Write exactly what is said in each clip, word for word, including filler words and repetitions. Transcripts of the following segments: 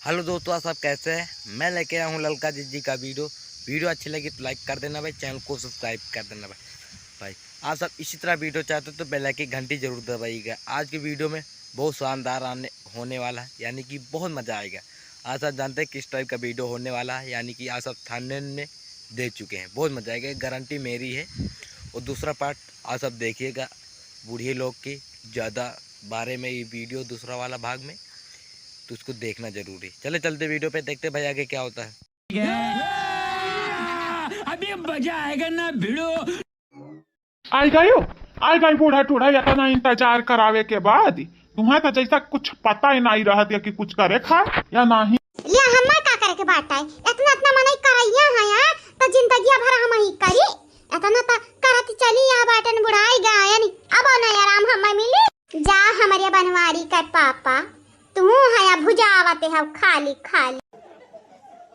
हेलो दोस्तों, आप सब कैसे हैं? मैं लेके आया हूँ ललका जिज्जी का वीडियो। वीडियो अच्छी लगी तो लाइक कर देना भाई, चैनल को सब्सक्राइब कर देना भाई। भाई, आप सब इसी तरह वीडियो चाहते हो तो बेल आइकन की घंटी जरूर दबाइएगा। आज की वीडियो में बहुत शानदार आने होने वाला है, यानी कि बहुत मज़ा आएगा। आप सब जानते हैं किस टाइप का वीडियो होने वाला है, यानी कि आप सब थंबनेल में देख चुके हैं। बहुत मज़ा आएगा, गारंटी मेरी है। और दूसरा पार्ट आप सब देखिएगा बूढ़े लोग की ज़्यादा बारे में ये वीडियो, दूसरा वाला भाग में, तो उसको देखना जरूरी। चले चलते वीडियो पे, देखते भाई आगे क्या होता है। अभी मजा आएगा ना भिड़ो। आई गयो, आई गई बूढ़ा टूढ़ा, इतना इंतजार करावे के बाद तुम्हें तो जैसा कुछ पता ही नहीं रहत या कि कुछ करे खाए या नहीं। ले हम्मा का करे के बात है, इतना इतना मनई करैया है यहाँ, तो जिंदगिया भर हम ही करी, इतना तो करत चली यहाँ बाटन बुढ़ाई गायन। अब ना आराम हम्मा मिली। जा हमरे बनवारी का पापा, तू है भुजावते है खाली खाली।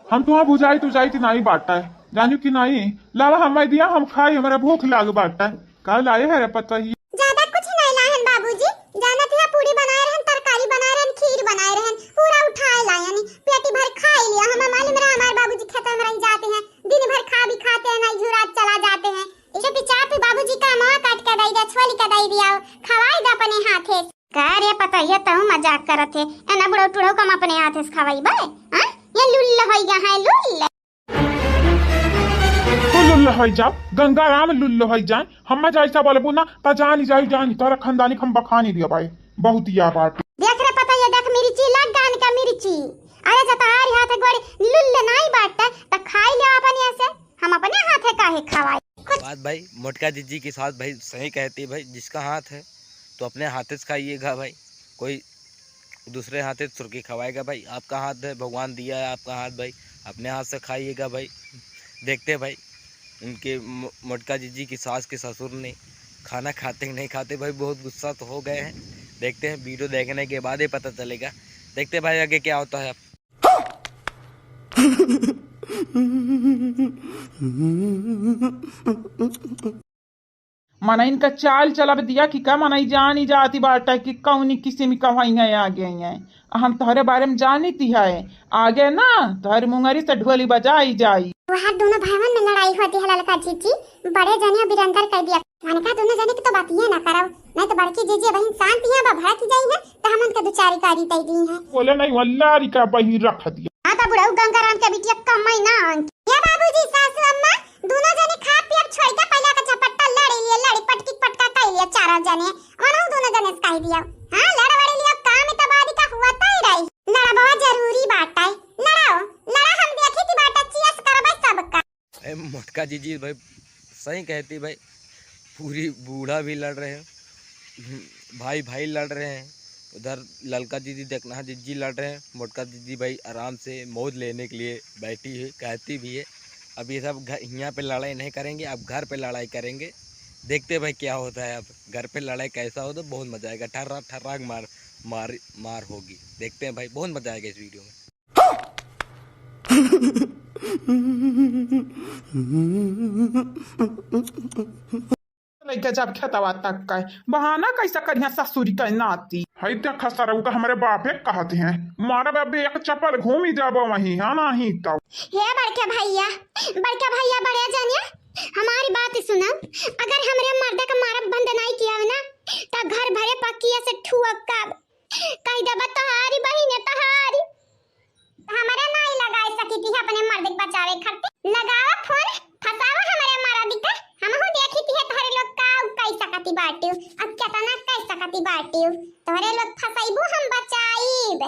हम तुहा भुजाई तुजाई ती नाई बाटा है, जानू कि नाई? लावा हमारे दिया, हम खाई, हमारा भूख लाग बाटा है। का लाए है रे पतोहिया? ज्यादा कुछ नहीं लाए हैं बाबूजी, जानत है पूरी बनाए रहन, तरकारी बनाए रहन, खीर बनाए रहन, पूरा उठाए लाए यानी पेटी भर खाए लिया। हमें मालूम रहा हमारे बाबूजी खेत में रह जाते हैं, दिन भर खा भी खाते हैं, नहीं झुरात चला जाते हैं। इसे पिचाप बाबूजी का माँ काट के दे दिया, छोली का दे दिया, खवाए दे अपने हाथे। का रे पतोहिया, तहु मजाक करत है? एना बुढ़ऊ टुढ़ऊ कम अपने हाथे से खवाई बे? हाँ? ये लुल्ल होई गया है, लुल्ल। तू लुल्ल होई जाओ, गंगाराम लुल्ल होई जाए। हम्मा जैसा बोलबू ना, त जानी जाई जानी, तोरा खानदानी हम बखानी दिया भाई, बहुत या बात। देख रे पतोहिया, देख मिर्ची लग गान का मिर्ची। अरे जतहारी हाथ गोड़ लुल्ल नाई बाटे, त खाई ले अपन ऐसे। हम अपने हाथे काहे खवाई? खुद बात भाई, मोटका जिज्जी के साथ भाई सही कहती भाई, जिसका हाथ है तो अपने हाथे से खाइएगा भाई, कोई दूसरे हाथे से सुरके खवाएगा भाई। आपका हाथ है, भगवान दिया है आपका हाथ भाई, अपने हाथ से खाइएगा भाई। देखते हैं भाई, उनके मो-, मोटका जिज्जी की सास के ससुर ने खाना खाते कि नहीं खाते भाई, बहुत गुस्सा तो हो गए हैं। देखते हैं, वीडियो देखने के बाद ही पता चलेगा। देखते हैं भाई आगे क्या होता है। मनइन का चाल चलब दिया कि का मनई जानी जाती बाटे कि कौनी किसिम का होई है आगे हैं। हम तोहरे बारे में जानी ती है, आगे ना तोहरे मुंगरी से ढोली बजाई जाई। वहाँ दोनों भाईवन में लड़ाई होती है ललका जीजी, बड़े जने बिरंदर कर दिया। मनका दोनों जने की तो बात ये ना करो, नहीं तो बड़की जीजी बहिन शांत है, अब भड़क जाई है, तो हम उनका दुचारी गारी दे दी है। बोले नहीं, वल्लारी का बही रख दिया। हाँ तो बुढ़ऊ गंगाराम के बिटिया कमाई ना आन। ये बाबूजी, सासू अम्मा, दोनों जने खा पिया छोड़ के पहले का झपट्टा लड़ लिया, लड़ी पटकी पटका कर लिया चारों जने। मनो दोनों जने से कह दिया, हाँ लड़ वड़ लिया, काम तो बारी का हुआ तो ही रही। लड़बवा जरूरी बात है, लड़ाओ, लड़ा हम देखी थी बात अच्छी करबे सबका। ए, मोटका जीजी भाई सही कहती भाई, पूरी बूढ़ा भी लड़ रहे हैं, भाई भाई लड़ रहे हैं, उधर ललका जीजी देखना है, जीजी लड़ रहे हैं, मोटका जीजी भाई आराम से मौज लेने के लिए बैठी है, कहती भी है। अब ये सब घ-, हियाँ पे लड़ाई नहीं करेंगे, अब घर पे लड़ाई करेंगे। देखते हैं भाई क्या होता है, अब घर पे लड़ाई कैसा होता है, बहुत मज़ा आएगा। ठर्रा ठर्राक मार मार मार होगी। देखते हैं भाई, बहुत मज़ा आएगा इस वीडियो में। लइका जब खेतवा तक का बहाना कैसे करिया ससुरी का नाती। हई देखा सरऊ का हमरे बापे कहत हैं, मारब अब एक चप्पल घूमी जाबो वहीं, हाँ नहीं तो। हे बड़के भैया, बड़के भैया, बड़े जनिया, हमारी बात सुनो। अगर हमरे मर्दे का मारब बंद नहीं किया ना, तो घर भरे पकिया से ठुअक का कह देबा तहारी बहिने तहारी। हमरे नाई लगाए सकी थी अपने मर्द के बचावे खातिर। लगावा फोन, फसावा हमरे मर्द के। हमहू देखी थी तोहरे लोग का उ कह सकती बाटियो, अब केतना कह सकती बाटियो। तोहरे लोग फसैबू हम बचाईब।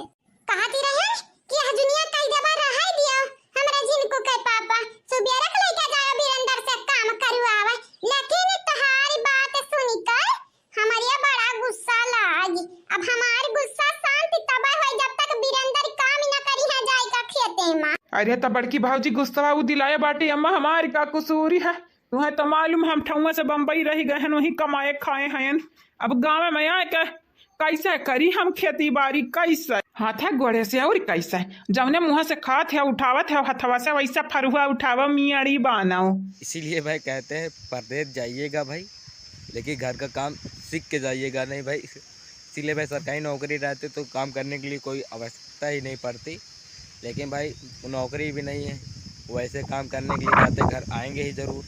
कहती रहे कि यह दुनिया कह देबा रहाई दिया, हमरा झिनको के पापा। सुबेरे के लइका जाओ बीरेंद्र से काम करवावा, लेकिन तोहारी बात सुनी कर हमरिया बड़ा गुस्सा लागी। अब हमार गुस्सा शांत तबे होई जब तक बीरेंद्र काम न करी है जाई का खेते मा। अरे त बड़की भौजी गुस्सा उ दिलाए बाटे अम्मा, हमार का कसूरी है? तुहे त मालूम हम ठउआ से बम्बई रही गए हन, वहीं कमाए खाए हयन। अब गाँव में आए के कैसे करी हम खेती बाड़ी, कैसे हाथे गोड़े से और कैसे जौने मुँह से खात है उठावत है हथवा से, वैसे फरुआ उठावा मियाड़ी बानो। इसीलिए भाई कहते हैं परदेस जाइएगा भाई, लेकिन घर का काम सीख के जाइएगा नहीं भाई। इसीलिए भाई सरकारी नौकरी रहते तो काम करने के लिए कोई आवश्यकता ही नहीं पड़ती। लेकिन भाई, नौकरी भी नहीं है, वो ऐसे काम करने के लिए जाते, घर आएंगे ही जरूर।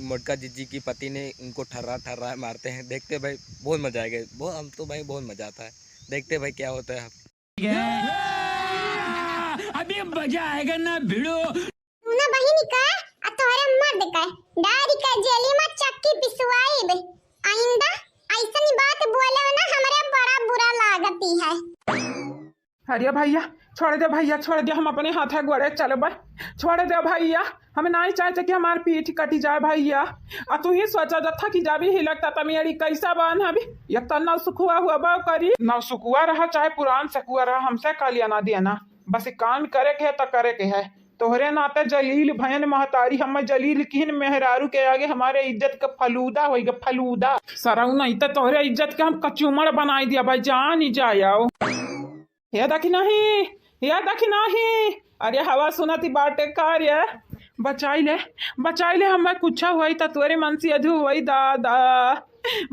मोटका जिज्जी की पति ने उनको ठर्रा ठर्रा मारते हैं। देखते भाई, बहुत मजा आएगा। बहुत, हम तो भाई बहुत मजा आता है। देखते भाई क्या होता है। अभी मजा आएगा ना भिड़ो। सुना बहिनी का, आ तोहरे मर्द का, डारी का जेली में चक्की पिसवाइब। आइंदा ऐसनी बात बोले ना, हमरे बड़ा बुरा लागती है। अरे भैया, छोड़ दे भैया, छोड़ दे, हम अपने हाथे गोड़े चलबे। छोड़ दे भैया, हम नाहीं चाहते कि हमार पीठ कटी जाए भैया। आ तू ही सोचा जथा कि जाबी हिलक त तमियाड़ी कैसा बान हबी। एक त नौसुखुआ हुआ बाव करी, नौसुखुआ रहा चाहे पुरान सखुआ रहा, हमसे का लेना देना। बस काम करे के है त करे के है। तोहरे नाते जलील भयन महतारी, हम जलील किहन मेहरारू के आगे हमारे इज्जत का फलूदा होई गे, फलूदा। सरऊ नहीं त तोहरे इज्जत के हम कचूमड़ बनाई दिया भाई, जान ही जाओ। हे देखी नहीं, हे देखी नहीं। अरे हवा सुनती बाटे का रे? बचाई ले, बचाई ले, हमें कुछ होई त तोरे मन से अधू होई दादा,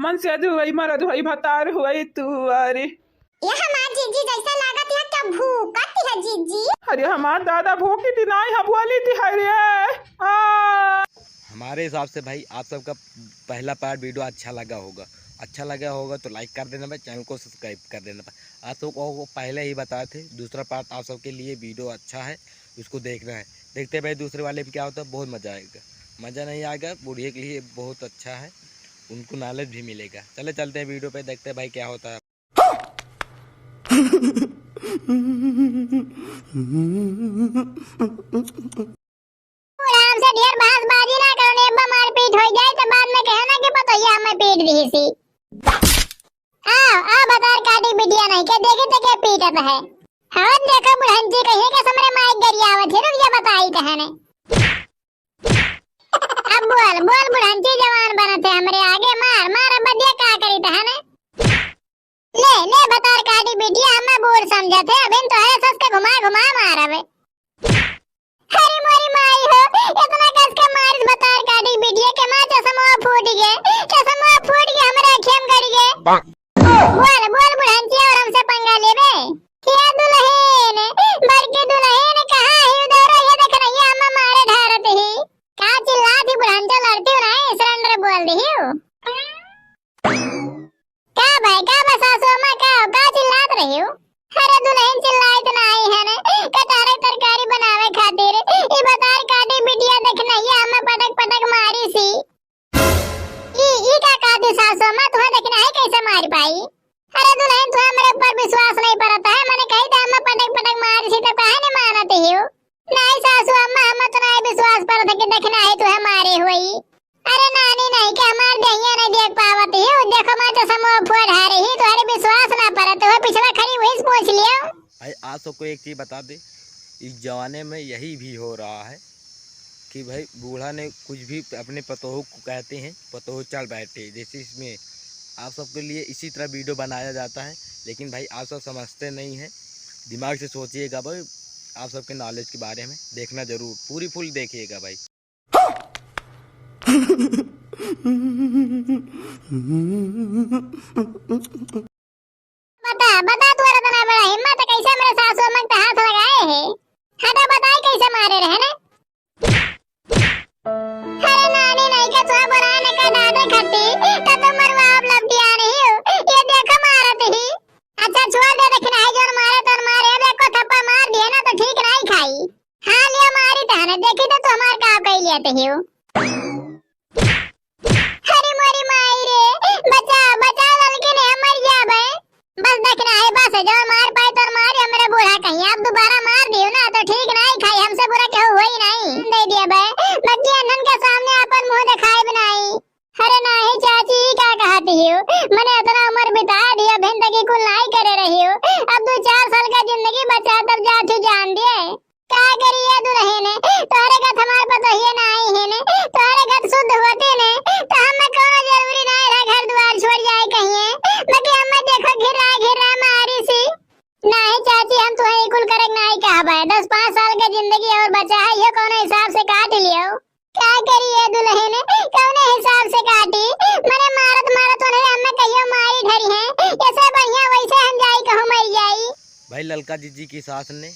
मन से अधू होई, मरद होई, भतार होई तू। अरे ये हमार जीजी जैसा लागत है, क्या भूकत है जीजी? अरे हमार दादा भूकी थी नाई, हम बोली थी, हाय रे। आ। हमारे हिसाब से भाई आप सबका पहला पार्ट वीडियो अच्छा लगा होगा। अच्छा लगा होगा तो लाइक कर देना भाई, चैनल को सब्सक्राइब कर देना भाई। आप सबको पहले ही बताए थे, दूसरा पार्ट आप सबके लिए वीडियो अच्छा है, उसको देखना है। देखते हैं भाई दूसरे वाले में क्या होता है, बहुत मज़ा आएगा। मज़ा नहीं आएगा, बुढ़िया के लिए बहुत अच्छा है, उनको नॉलेज भी मिलेगा। चले चलते हैं वीडियो पे, देखते हैं भाई क्या होता है। आराम से ढेर बहसबाजी ना करो, ने अब्बा मारपीट हो जाए तो बाद में कहे ना कि पतोहिया हमें पीट दी सी। आओ, आओ भतार काटी बिटिया नहीं के देखे तो के पीटत है। हवत देखो बुढ़ंची कहिए के समरे माइक गरियावत है, रुक जा बताई तहने। अब बोल, बोल बुढ़ंची जवान बनत है हमरे आगे, मार, मार अब बदिया का करी तहने। ले, ले भतार काटी बिटिया, हमें बूढ़ समझत है, अभिन तोहरे सस के घुमा घुमा मारबे। अरे मोरी माई हो, इतना कस के मारिस भतार काटी बिटिया के माँ चश्मा फूट गे, चश्मा फूट गे हमरे अखिया में गड़ गे। बोल, बोल बुढ़ंची और हमसे पंगा लेबे। या दुल्हन, बड़की दुल्हन कहाँ है उधर? ये देख रही है, हम मारे ढारत ही। का चिल्लात ही बुढ़ंचा, लड़ती हो नहीं, सरेंडर बोल दी हो। का भाई, का बा सासू अम्मा, का हो, का चिल्लात रही हो? अरे दुल्हन चिल्लाइत नाई है ने, कटहरे तरकारी बनावे खातिर। ई बतार काटी बिटिया देखना, ये हमें पटक पटक मारी सी। ई, ई का कहती सासू अम्मा, तुम्हें देखना है कैसे मार पाई? अरे दुल्हन, तुम्हें मेरे ऊपर विश्वास नहीं पड़ता है, मैंने कही था हमें पटक पटक मारी सी, तब काहे नहीं मानती हो? नहीं सासू अम्मा, हमें तो नहीं विश्वास पड़ता कि देखना है तुम्हें मारे हुई। अरे नानी नहीं के हमार देहिया नहीं देख पावत ही, देखो मैं चश्मा फोड़ आ रही, तुम्हारे विश्वास ना पड़त हो, पिछला खड़ी वही से पूछ लियो। भाई, आप सबको एक चीज़ बता दे, इस जमाने में यही भी हो रहा है कि भाई बूढ़ा ने कुछ भी अपने पतोह को कहते हैं, पतोह चढ़ बैठे। जैसे इसमें आप सबके लिए इसी तरह वीडियो बनाया जाता है, लेकिन भाई आप सब समझते नहीं हैं, दिमाग से सोचिएगा भाई, आप सबके नॉलेज के बारे में देखना ज़रूर, पूरी फुल देखिएगा भाई। बता, बता, तोर इतना बड़ा हिम्मत, कैसे मेरे सासू अम्मा के हाथ लगाए है? हटा, बताई कैसे मारे रहे ने? अरे नानी, नहीं के तोर बुराई ने का डांटे खट्टी, तो तुम मरवा आप लपटिया नहीं हो। ये देखो मारत ही। अच्छा छोड़ दे, देखना है जोन मारे तोन मारे, अब एको थप्पड़ मार दिए ना तो ठीक नहीं खाई। हाँ लिया मारी तहने, देखी तो तू हमार का कई लिया ते हो। अरे मोरी माई रे, बचाओ, बचाओ, ललकी ने हम मर जाबे। बस देखना है, बस जो मार पाए तो मार, हमरे बूढ़ा कहीं। अब दोबारा मार दियो ना तो ठीक नहीं खाई, हमसे बुरा केहू होई नहीं। दे दिया बे, बच्ची अन्हन के सामने अपन मुंह दिखाए बनाई। अरे नाही चाची, ई का कहत हियो? मने इतना उम्र बिता दिया, अभिन तक ई कुल नाही करे रहियो। अब दो चार साल का जिंदगी बचा, तब जा तू जान दिए। का करिए दुल्हन, तोहरे गत हमार पतोहिए नाही है ने, तोहरे गत शुद्ध होते ने, तो हमें कोनो जरूरी नाही रहा घर द्वार छोड़ जाए कहिए। बाकी हमें देखो घिर्रा घिर्रा मारी सी। नाही चाची, हम तुहे ई कुल करे के नाही कहबे। दस पाँच साल के जिंदगी और बचा है, यो कौनो हिसाब से काट लियो। का करी ए दुल्हन, कौने हिसाब से काटी? मने मारत मारत उन्हें हमें कहियो मारी धरी है। ऐसे बढ़िया वैसे हम जाई कहूँ मर जाई। भाई ललका जिज्जी की सास ने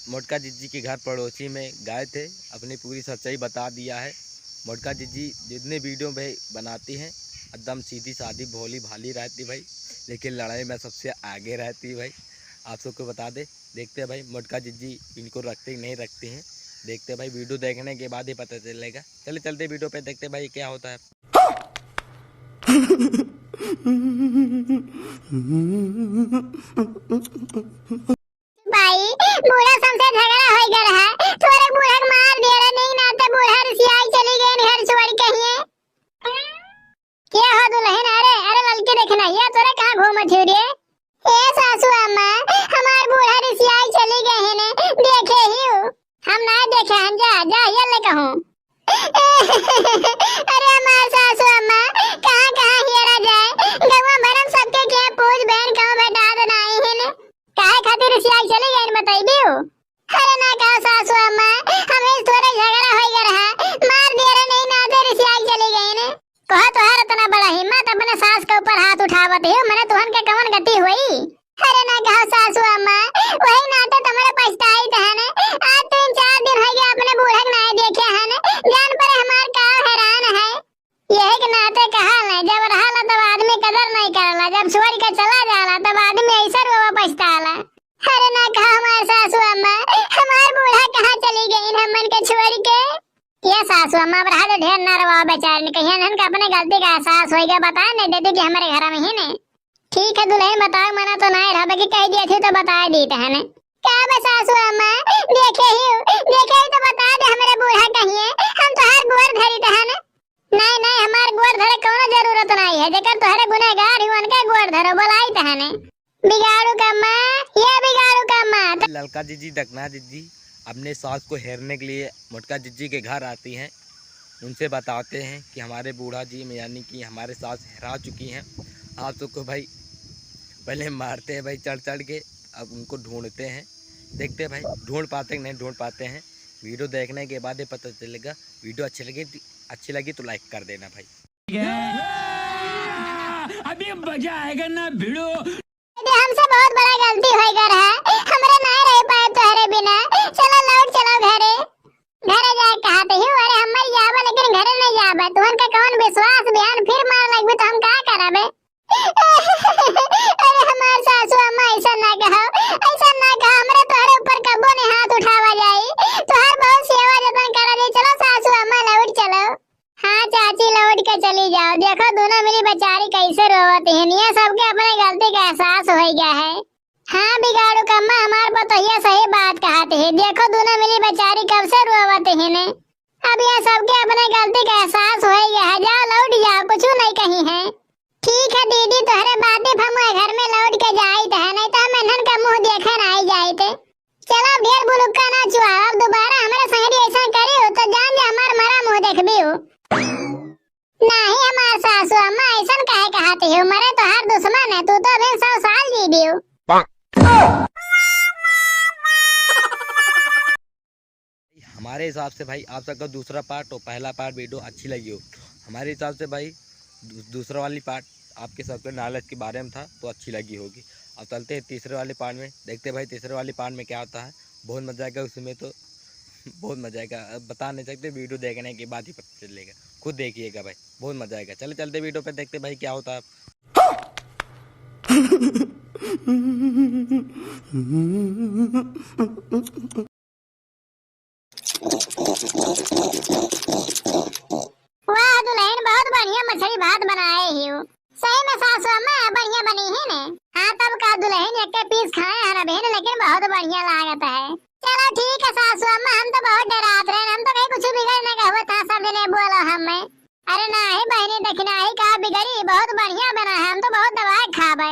मोटका जिज्जी के घर पड़ोसी में गए थे, अपनी पूरी सच्चाई बता दिया है। मोटका जिज्जी जितने वीडियो भाई बनाती हैं, एकदम सीधी सादी भोली भाली रहती भाई, लेकिन लड़ाई में सबसे आगे रहती भाई। आप सबको बता दे, देखते हैं भाई मोटका जिज्जी इनको रखते कि नहीं रखती हैं। देखते हैं भाई, वीडियो देखने के बाद ही पता चलेगा। चले चलते वीडियो पे, देखते हैं भाई क्या होता है। भाई, बूढ़ा सबसे झगड़ा होइ गया है, तोरे बूढ़ा के मार दिया रे, नहीं ना तो बूढ़ा रिसियाई चली गई घर छोड़ के ही। क्या हो दुलहिन? अरे, अरे ललकी देखना, ये तोरे कहाँ घूमत हो रे? ए सासू अम्मा, हमार बूढ़ा रिसियाई चली गए हैं ने, देखे ही हो। हम ना देखे हैं, जा, जा, ये ले कहूँ। अरे हमार सासू अम्मा, कहाँ, कहाँ हेरा जाए? गौवा भरम सबके के पूछ बहन कहूँ भेटा तो नहीं है ने। काहे खातिर रिसियाई चली गए, बताइबी हो? अरे ना कहा सासू अम्मा, हमें थोड़े झगड़ा होइ गया रहा, मार दिया रे, नहीं ना तो रिसियाई चली गई ने। कहा तोहार इतना बड़ा हिम्मत, अपने सास के ऊपर हाथ उठावत हो, मने तुहन के कवन गति हुई? अरे ना कहा सासू अम्मा, वही नाते तुम्हारे पछताई तहने। आज तीन चार दिन होइ गया अपने बूढ़ा के नाई देखे हन, जान पड़े हमार का हैरान है। यही के नाते कहा ले, जब रहला तब आदमी कदर नहीं करला, जब छोड़ के चला जाला तब आदमी ऐसा रोवा पछताला। अरे ना कहा हमार सासू अम्मा, हमार बूढ़ा कहाँ चली गई हमन के छोड़ के? ये सासू अम्मा, अब रहा दे, ढेर ना रोवा बेचारी ने, कहिया नहन का अपने गलती का एहसास होइगा, बता नहीं देती कि हमारे घर में ही ने। ठीक है दुलहिन, बताओ, मना तो नहीं रहा, बाकी कह दिया थी तो बता दी तहने। का बे सासू अम्मा, देखे ही, देखे ही तो बता दे हमरे बूढ़ा कहिए, हम तोहार गोड़ धरी तहने। नहीं, नहीं, हमार गोड़ धरे कौनो जरूरत नहीं है, जेकर तोहरे गुनहगार ही उनके गोड़ धरो, बोलाई तहने। बिगाड़ू का माँ, ये बिगाड़ू का माँ। ललका जिज्जी, दखना जिज्जी अपने सास को हेरने के लिए मोटका जिज्जी के घर आती हैं। उनसे बताते हैं कि हमारे बूढ़ा जी में, यानी कि हमारे सास हेरा चुकी हैं। आप सबको भाई पहले मारते हैं भाई चढ़ चढ़ के, अब उनको ढूंढते हैं, देखते हैं भाई ढूंढ पाते हैं कि नहीं ढूंढ पाते हैं। वीडियो देखने के बाद ही पता चलेगा। वीडियो अच्छी लगी, अच्छी लगी तो लाइक कर देना भाई। अभी मजा आएगा ना भिड़ो। दीदी, हमसे बहुत बड़ा गलती होइ गया रहा, हमरे नाय रह पाए तोहरे बिना। चलो लौट चलो घरे, घरे जाए कहते ही। अरे हम मर जाबे लेकिन घरे नहीं जाबे, तुहन का कौन विश्वास, बिहान फिर मार लगबे तो हम का करबे? अरे हमार सासू अम्मा, ऐसा ना कहो, ऐसा ना कहो, हमरे तोहरे ऊपर कबो नहीं हाथ उठावा जाई। तोहर बहुत सेवा जतन करा जाई। चलो सासू अम्मा, लौट चलो। हाँ चाची, लौट के चली जाओ। देखो दोनों मिली बेचारी कैसे रोवत हैं। ये सबके अपने गलती का एहसास होइ गया है। हाँ बिगाड़ू का अम्मा, हमार पतोहिया सही बात कहत है। देखो दोनों मिली बेचारी कब से रोवत हैं ने। अब ये सबके अपने गलती का एहसास होइ गया है। जाओ लौट जाओ, कुछ नहीं कही है। ठीक है दीदी, तोहरे बाते पर हम घर में लौट के जाइत है, नहीं तो हम इन्हन का मुँह देखे नहीं जाइत। चलो, अब ढेर बुलुक्का ना चुआओ, अब दोबारा हमरे संगरी ऐसा करी हो तो जान जा हमार मरा मुँह देखबी हो। नहीं हमार सासू अम्मा, ऐसन काहे कहती हो? मरे तोहार दुश्मन है, तू तो अभी सौ साल जीबी हो। हमारे हिसाब से भाई आप सबका दूसरा पार्ट और पहला पार्ट वीडियो अच्छी लगी हो। हमारे हिसाब से भाई दू-, दूसरा वाली पार्ट आपके सबके नॉलेज के बारे में था तो अच्छी लगी होगी। अब चलते हैं तीसरे वाले पार्ट में, देखते हैं भाई तीसरे वाले पार्ट में क्या होता है। बहुत मज़ा आएगा उसमें तो, बहुत मज़ा आएगा। अब बता नहीं सकते, वीडियो देखने के बाद ही पता चलेगा, खुद देखिएगा भाई, बहुत मज़ा आएगा। चले चलते वीडियो पे, देखते भाई क्या होता है। वाह दुलहिन, बहुत बढ़िया मछली भात बनाए ही हो। सही में सासू अम्मा बढ़िया बनी ही ने। हाँ तब का दुलहिन, एक पीस खाए हन अबहिन, लेकिन बहुत बढ़िया लागत है। चलो ठीक है सासू अम्मा, हम तो बहुत डरात रहे, हम तो कहीं कुछ बिगड़ न गए था, सब जने बोलो हमें। अरे नाही बहिनी, देखी नाही का बिगड़ी, बहुत बढ़िया बना है, हम तो बहुत दबाए खाबे।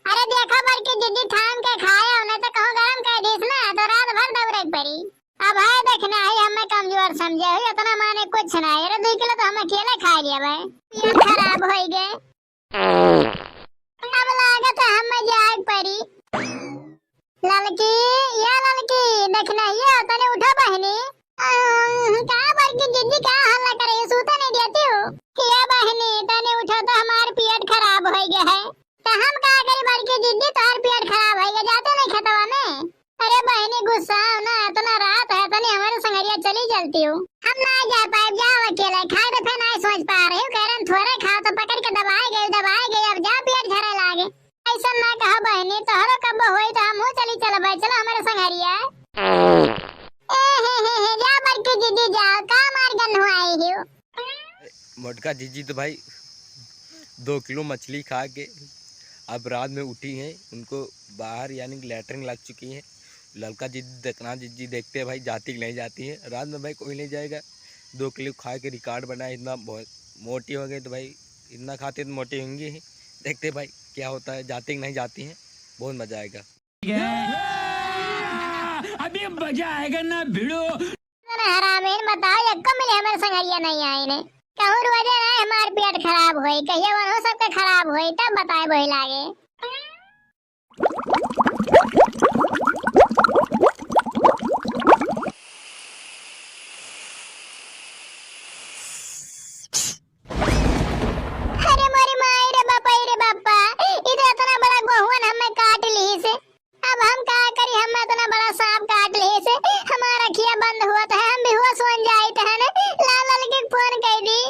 अरे देखो बड़की जिज्जी, ठान के खाए, उन्हें तो कहूँ गरम कर दीस ना, तो रात भर दौड़े के पड़ी। अब है देखना है, हमें कमजोर समझे हो, इतना माने कुछ ना है। अरे दो किलो तो हम अकेले खा लिया भाई, पेट खराब हो गए। अब लागत है हमें जाए के पड़ी। ललकी, या ललकी, देखना ये तने उठो बहिनी। अम, का बड़की जिज्जी का हल्ला करे, सूते नहीं देती हो? या बहिनी, तने उठो तो हमार पेट खराब हो गया है। तो हम का करी बड़की जिज्जी, तोहर पेट खराब है, ये जाते नहीं खेतवा में। अरे बहनी गुस्सा ना, इतना रात है, तनी हमारे संगरिया चली चलती हूँ। हम ना जा पाए, जाओ अकेले, खाए तो फिर ना सोच पा रही हूँ, कह रहे हैं, थोड़े खाओ तो पकड़ के दबाए गए, दबाए गए, अब जा पेट झरे लागे। ऐसा ना कहो बहनी, तोहरो कब्बो होई तो हमहू चली चलबे, चलो हमारे संगरिया। ए हे हे हे, जा बड़की जिज्जी जाओ, का मार गन हुआ आई हो? मोटका जिज्जी तो भाई दो किलो मछली खा के अब रात में उठी हैं, उनको बाहर यानी कि लेटरिन लग चुकी है। ललका जिज्जी, दकना जिज्जी देखते हैं भाई जाती कि नहीं जाती है। रात में भाई कोई नहीं जाएगा, दो किलो खा के रिकॉर्ड बनाए, इतना बहुत मोटी हो गई तो भाई इतना खाते तो मोटी होंगी ही। देखते हैं भाई क्या होता है, जाती कि नहीं जाती हैं, बहुत मजा आएगा। अभी मजा आएगा ना भिड़ो। अरे हरामीन, बताओ, एको मिले हमारे संगरिया नहीं आए ने। कहूँ रोजे ना हमार पेट खराब होई, कहिए वनो सबके खराब होई, तब बताए वही लागे। अरे मोरी माई रे बापा, ई रे बापा, ई तो इतना बड़ा गोहुअन हमें काट ली से। अब हम का करी, हम इतना बड़ा सांप काट ली से, हमारा अखिया बंद हुआ तो है, हम बेहोश हो जाइत है ना। लाल लाल के फोन कर दी।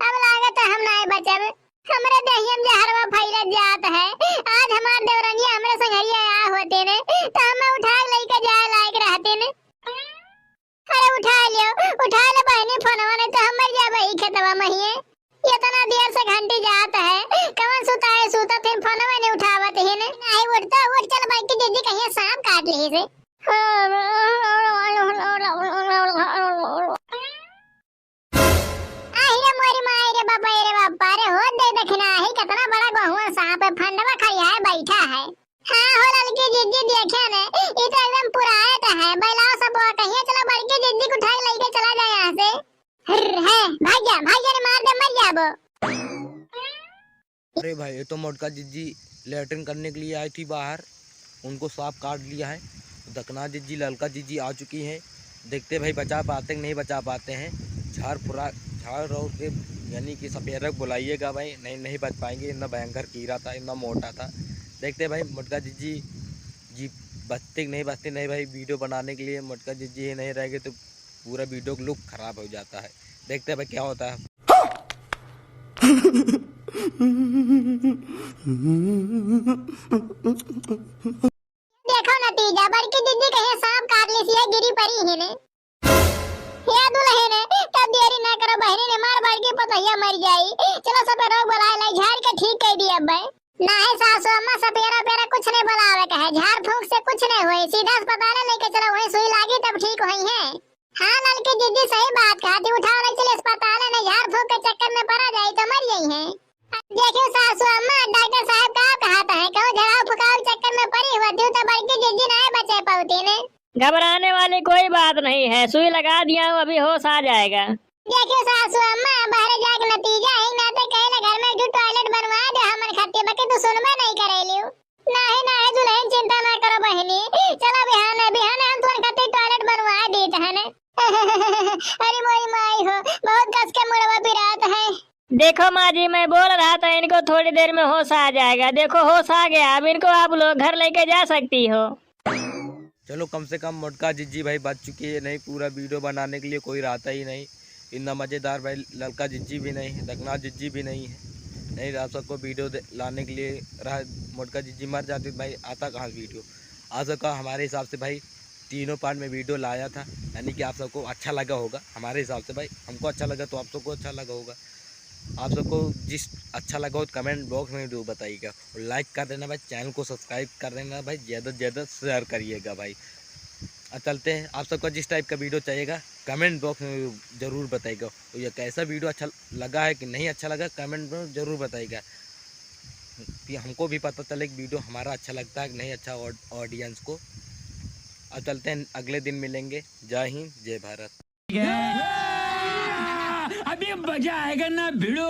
अब लागत है हम नाय बचब, हमरे देहिया में जहरवा फैलत जात है। आज हमार देवरनिया हमरे संगरिया आ होते ने, तो हमें उठा के लेके जाए लायक रहते ने। अरे उठा लियो, उठा ले बहनी फोनवा, नहीं तो हम मर जाबे ई खेतवा महिए। इतना देर से घंटी जात है, कवन सुता है, सुतत है, फोनवा नहीं उठावत है ने। नहीं उठता, उठ चल बड़की जिज्जी कहिए सांप काट ली से। आहि रे मोरी माई रे बाबा रे बाबा रे, हो दे दखिना ही कितना बड़ा गोहुआ सांप है, फंडवा खड़ियाए बैठा है। हाँ हो ललकी जिज्जी देखे ने, ई तो एकदम पुरायत है। बैलाओ सब वो कहिए चलो बड़की जिज्जी को उठा के लेके चला जाए यहाँ से। हर है, भाग जा, भाग जा रे, मार दे, मर जाबो। अरे भाई, ये तो मोटका जिज्जी लेटरिन करने के लिए आई थी बाहर, उनको सांप काट लिया है। दकना जिज्जी, ललका जिज्जी आ चुकी हैं। देखते भाई बचा पाते हैं कि नहीं बचा पाते हैं। झाड़ फुरा, झाड़ रोड के यानी कि सपेरा को बुलाइएगा भाई, नहीं, नहीं बच पाएंगे। इतना भयंकर कीड़ा था, इतना मोटा था। देखते भाई मोटका जिज्जी जी बचते कि नहीं बचते। नहीं भाई, वीडियो बनाने के लिए मोटका जिज्जी ही नहीं रहेंगे तो पूरा वीडियो का लुक खराब हो जाता है। देखते हैं भाई क्या होता है। देखो नतीजा, बड़की जिज्जी कहिए सांप काट ली सी, गिरी परी ही ने। हे दुल्हन, तब देरी ना करो बहनी ने, मार बड़की पतोहिया मर जाई। चलो सपेरा बुलाए लाई, झाड़ के ठीक कर दिया अब। नाहीं सासू अम्मा, सपेरा पेरा कुछ नहीं बुलावे का है, झाड़ फूंक से कुछ नहीं होई, सीधा अस्पताल लेके चलो, वहीं सुई लागी तब ठीक होई है। हाँ ललकी जिज्जी सही बात कहा थी, उठा ले चले अस्पताल, नहीं झाड़ फूंक के चक्कर में परा जाई तो मर जाई है। देखियो सासू अम्मा, डॉक्टर साहब का कहा था है, कहूँ झड़ाऊ फुकाऊ चक्कर में परी हुआ थी तो बड़की जिज्जी नहीं बचे पाती ने। घबराने वाली कोई बात नहीं है, सुई लगा दिया हूँ, अभी होश आ जाएगा। देखियो सासू अम्मा, बहरे जाके नतीजा है, ना तो कहले घर में एक ठो टॉयलेट बनवा दे हमन खातिर, बाकी तू सुनबे नहीं करेलियो। नाहीं, नाहीं दुल्हन, चिंता ना करो बहिनी, चलो बिहान, बिहान हम तुहन खातिर टॉयलेट बनवा देत हन। अरे मोरी माई हो, बहुत कस के मुड़वा पिरात है। देखो माँ जी, मैं बोल रहा था इनको थोड़ी देर में होश आ जाएगा। देखो होश आ गया, अब इनको आप लोग घर लेके जा सकती हो। चलो कम से कम मोटका जिज्जी भाई बच चुकी है, नहीं पूरा वीडियो बनाने के लिए कोई रहता ही नहीं। इतना मज़ेदार भाई ललका जिज्जी भी नहीं, दकना जिज्जी भी नहीं है, नहीं आप सबको वीडियो दे-, लाने के लिए रहा। मोटका जिज्जी मर जाती तो भाई आता कहाँ वीडियो। आप सबका हमारे हिसाब से भाई तीनों पार्ट में वीडियो लाया था, यानी कि आप सबको अच्छा लगा होगा। हमारे हिसाब से भाई हमको अच्छा लगा तो आप सबको अच्छा लगा होगा। आप सबको जिस अच्छा लगा हो तो कमेंट बॉक्स में जरूर बताइएगा और लाइक कर देना भाई, चैनल को सब्सक्राइब कर देना भाई, ज़्यादा से ज़्यादा शेयर करिएगा भाई। अब चलते हैं, आप सबको जिस टाइप का वीडियो चाहिएगा कमेंट बॉक्स में जरूर बताइएगा। और ये कैसा वीडियो अच्छा लगा है कि नहीं अच्छा लगा कमेंट में जरूर बताइएगा, कि हमको भी पता चले कि वीडियो हमारा अच्छा लगता है कि नहीं अच्छा ऑड-, ऑडियंस को। अब चलते हैं, अगले दिन मिलेंगे। जय हिंद, जय भारत। अभी मजा आएगा ना भिड़ो।